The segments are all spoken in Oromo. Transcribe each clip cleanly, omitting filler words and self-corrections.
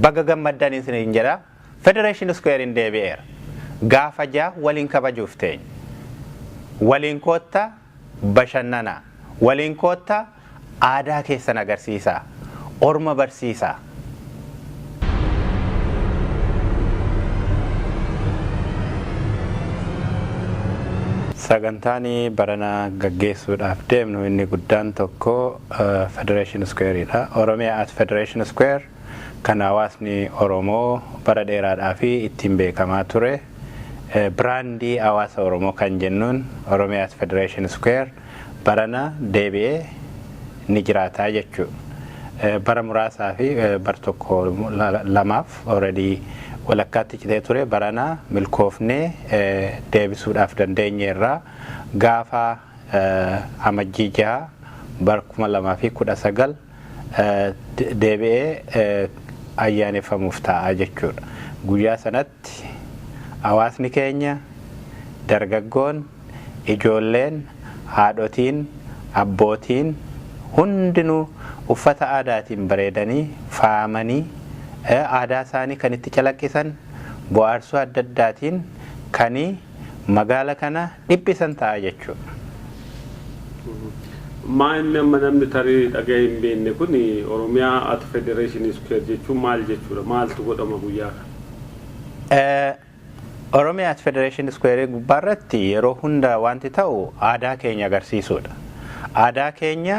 Baga gammaddan isiniin jedha. Federation Square in deebi'eera. Gaafa 6 waliin kabajuuf teenya. Waliin koottaa bashannanaa. Waliin koottaa aadaa keessan agarsiisaa. Orma barsiisaa. Sagantaan barana gaggeessuudhaaf deemnu inni guddaan tokko Federation Square'dha. Oromiyaa at Federation Square kan hawaasni Oromoo bara dheeraadhaa fi ittiin beekamaa ture. Brandii hawaasa Oromoo kan jennuun Oromiyaa at Federation Square barana deebi'ee ni jiraataa jechuudha. Bara muraasaa fi bar tokko lamaaf already walakkaatti citee ture, barana milkoofnee deebisuudhaaf dandeenyeerra. Gaafa Amajjii 6 bara 2019 deebi'ee ayyaaneffamuuf ta'a jechuudha. Guyyaa sanatti hawaasni keenya, dargaggoon, ijoolleen, haadhotiin, abbootiin hundinuu uffata aadaatiin bareedanii faayamanii, aadaa isaanii kan itti calaqqisan, bohaarsuu adda addaatiin kan magaala kana dhiphisan ta'a jechuudha. Maa inni amma namni tarii dhaga'ee hin beekne kun Oromiyaa at Federation Square jechuun maal jechuudha? Maaltu godhama guyyaa kana? Oromiyaa at Federation Square gubbaarratti yeroo hunda wanti ta'u aadaa keenya agarsiisuudha. Aadaa keenya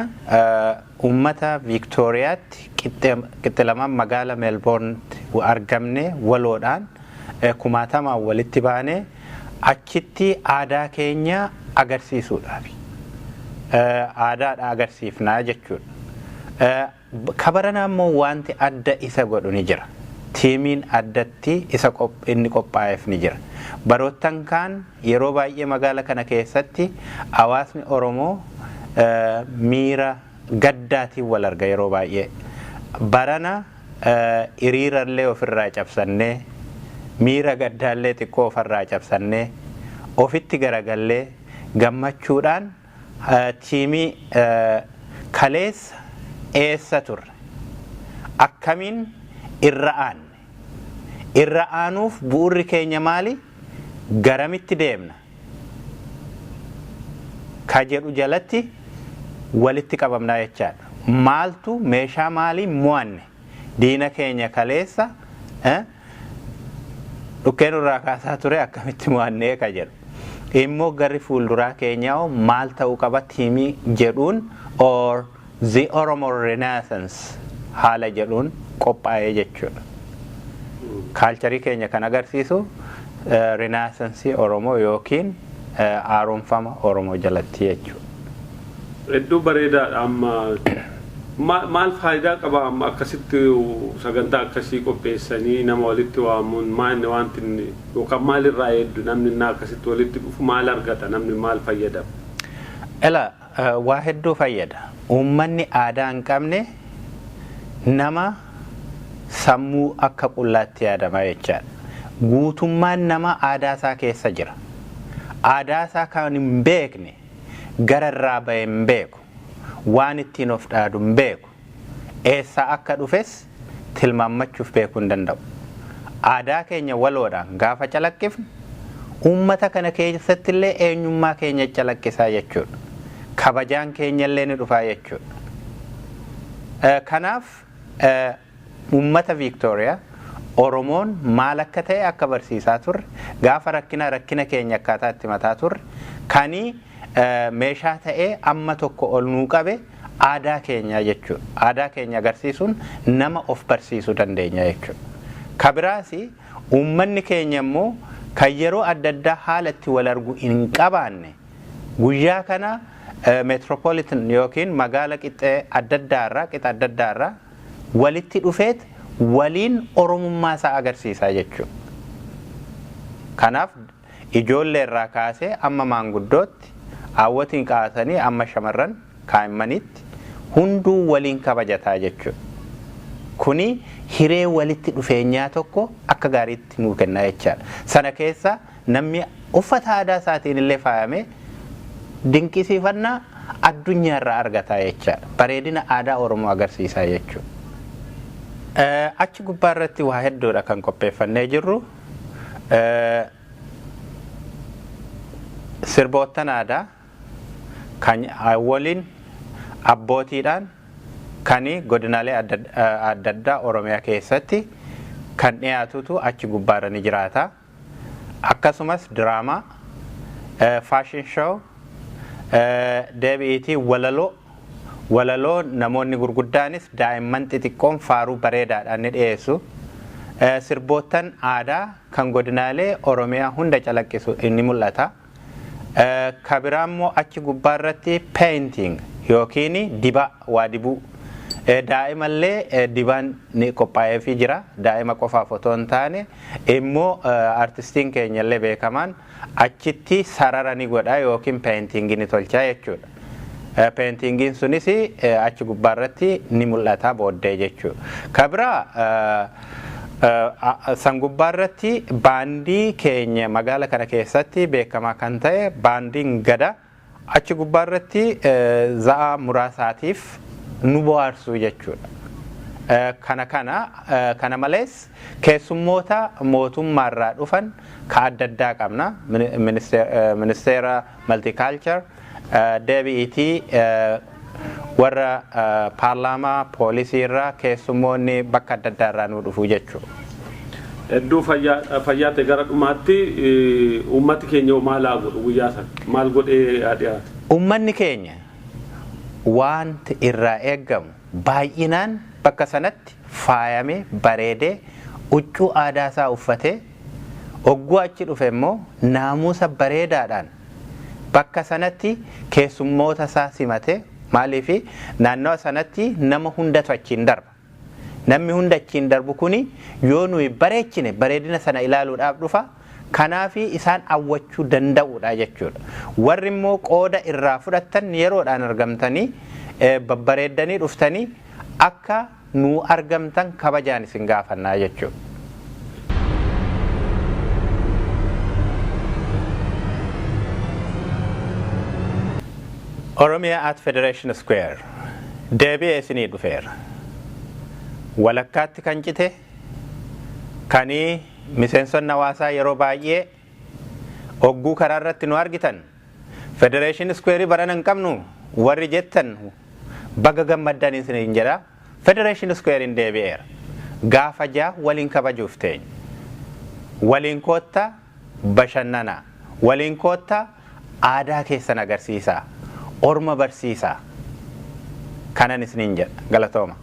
uummata Viiktooriyaatti qixxe lamaan magaala Meelboorn argamne waloodhaan kumaatamaan walitti baanee achitti aadaa keenya agarsiisuudhaaf. Aadaadha agarsiifnaa jechuudha. Kabarana immoo wanti adda isa godhu ni jira. Tiimiin addatti isa inni qophaa'eef ni jira. Baroottan kaan yeroo baay'ee magaala kana keessatti hawaasni Oromoo miira gaddaatiin wal arga yeroo baay'ee. Barana hiriirallee ofirraa cabsannee, miira gaddaallee xiqqoo ofirraa cabsannee, ofitti garagallee gammachuudhaan tiimii kaleessa eessa turre, akkamiin irra aanne, irra aanuuf bu'urri keenya maali, garamitti deemna ka jedhu jalatti walitti qabamnaa jechaadha. Maaltu meeshaa maalii mo'anne, diina keenya kaleessa dhukkeen irraa kaasaa ture akkamitti mo'annee ka jedhu. Immoo garri fuulduraa keenyaa maal ta'uu qaba tiimii jedhuun or the Oromo Renaissance haala jedhuun qophaa'ee jechuudha. Culture keenya kan agarsiisu Renaissance Oromoo yookiin haaromfama Oromoo jalatti jechuudha. Hedduu bareedaadha. Amma maal faayidaa qaba amma akkasitti sagantaa akkasii qopheessanii nama walitti waamuun? Maal inni wanti inni yookaan maalirraa hedduu namni inni akkasitti walitti dhufu maal argata, namni maal fayyadama? Ela, waa hedduu fayyada. Uummanni aadaa hin qabne nama sammuu akka qullaatti yaadama jechaadha. Guutummaan nama aadaa isaa keessa jira. Aadaa isaa kan hin beekne gara irraa bahe hin beeku. Waan ittiin of dhaadu hin beeku. Eessaa akka dhufes tilmaammachuuf beekuu hin danda'u. Aadaa keenya waloodhaan gaafa calaqqifnu uummata kana keessatti illee eenyummaa keenya calaqqisaa jechuudha. Kabajaan keenya illee ni dhufaa jechuudha. Kanaaf uummata Viiktooriyaa Oromoon maal akka ta'e akka barsiisaa turre, gaafa rakkina rakkina keenya akkaataa itti mataa turre, kanii meeshaa ta'ee amma tokko ol nuu qabe aadaa keenya jechuudha. Aadaa keenya agarsiisuun nama of barsiisuu dandeenya jechuudha. Kabiraas uummanni keenya immoo kan yeroo adda addaa haala itti wal argu hin qabaanne guyyaa kana metropolitan yookiin magaala qixxee adda addaarraa, qixa adda addaarraa walitti dhufeet waliin Oromummaa isaa agarsiisaa jechuudha. Kanaaf ijoollee irraa kaasee amma maanguddootti, hawwatiin kaasanii amma shamarran kaa'immanitti hunduu waliin kabajataa jechuudha. Kuni hiree walitti dhufeenyaa tokko akka gaariitti nuu kenna jechaadha. Sana keessa namni uffata aadaa isaatiin illee faayamee dinqisiifannaa addunyaarraa argataa jechaadha. Bareedina aadaa Oromoo agarsiisaa jechuudha. Achi gubbaa irratti waa hedduudha kan qopheeffannee jirru. Sirboottan aadaa kan waliin abbootiidhaan kan godinaalee adda addaa Oromiyaa keessatti kan dhiyaatutu achi gubbaarra ni jiraata. Akkasumas diraamaa, fashion show, deebi'iitii walaloo namoonni gurguddaanis daa'imman xixiqqoon faaruu bareedaadhaan ni dhiyeessu. Sirboottan aadaa kan godinaalee Oromiyaa hunda calaqqisu ni mul'ata. Kabiraa immoo achi gubbaarratti painting yookiin dibaa waa dibuu. Daa'imallee dibaan ni qophaa'eefii jira. Daa'ima qofaaf otoo hin taane immoo artistiin keenyallee beekamaan achitti sarara ni godha yookiin peentingii ni tolcha jechuudha. Peentingiin sunis achi gubbaarratti ni mul'ata booddee jechuudha. Kabiraa san gubbaarratti baandii keenya magaala kana keessatti beekamaa kan ta'e baandiin Gada achi gubbaarratti za'a muraasaatiif nu bohaarsuu jechuudha. Kana malees keessummoota mootummaarraa dhufan ka adda addaa qabna. Ministeera Multiculture, deebi'iitii warra paarlaamaa, poolisiirraa keessummoonni bakka adda addaarraa nu dhufu jechuudha. Hedduu fayyaa ta'e. Gara dhumaatti uummati keenya maal haa godhu guyyaa sana? Maal godhee haa dhiyaatu? Uummanni keenya wanti irraa eeggamu baay'inaan bakka sanatti faayamee bareedee huccuu aadaa isaa uffatee ogguu achi dhufe immoo naamusa bareedaadhaan bakka sanatti keessummoota isaa simatee, maaliif naannawa sanatti nama hundatu achiin darba. Namni hunda achiin darbu kuni yoo nuyi bareechine bareedina sana ilaaluudhaaf dhufa. Kanaafi isaan hawwachuu danda'uudha jechuudha. Warri immoo qooda irraa fudhattan yeroodhaan argamtanii babbareeddanii dhuftanii akka nuu argamtan kabajaan isin gaafannaa jechuudha. Oromiyaa at Federation Square deebi'ee isinii dhufeera. Walakkaatti kan cite kanii miseensonni hawaasaa yeroo baay'ee ogguu karaa irratti nu argitan Federation Square barana hin qabnu warri jettan baga gammaddan isiniin jedha. Federation Square hin deebi'eera. Gaafa 6 waliin kabajuuf teenya. Waliin koottaa bashannanaa. Waliin koottaa aadaa keessan agarsiisaa. Orma barsiisaa. Kanan isiniin jedha. Galatooma.